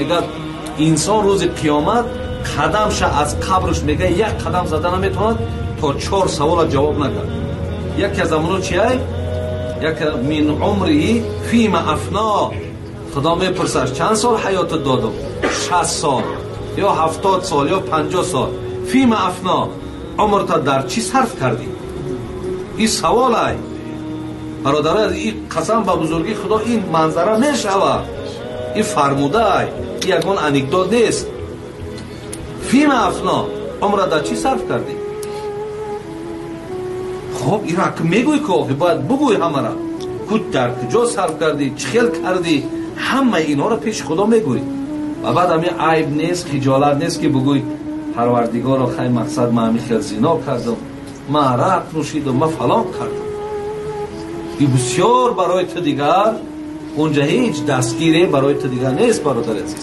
Мегӯяд, инсон рӯзи қиёмат қадамша аз қабрш, мега, як қадам зада наметавонад, то чор савола ҷавоб накард. Яке аз амоно чиай? Яке мин умриҳи фима афно. Худо мепурсад: чанд сол ҳаётат додум? 60 сол ё 70 сол ё 50 сол. Фима афно, умрта дар чӣ сарф кардӣ? Ин саволай, бародарай. Ин қасам ба бузургии Худо, ин манзара мешавад. Ин фармудаай, ин ягон анекдот нест. Фима афно, умра дар чӣ сарф кардӣ? Хоб, ира мегӯй ки охи бояд бугӯй ҳамара ку дар куҷо сарф кардӣ, чӣ хел кардӣ, ҳамаи инҳоро пеши Худо мегӯй. Ва баъд ҳами айб нест, хиҷолат нест, ки бугӯй: «Парвардигоро, хай, мақсад, ман ҳами хел зино кардам, ман арақ нӯшидам, ман фалон кардам». И бисёр барои ту дигар унҷа ҳеҷ дастгире барои ту дигар нест, бародари азиз.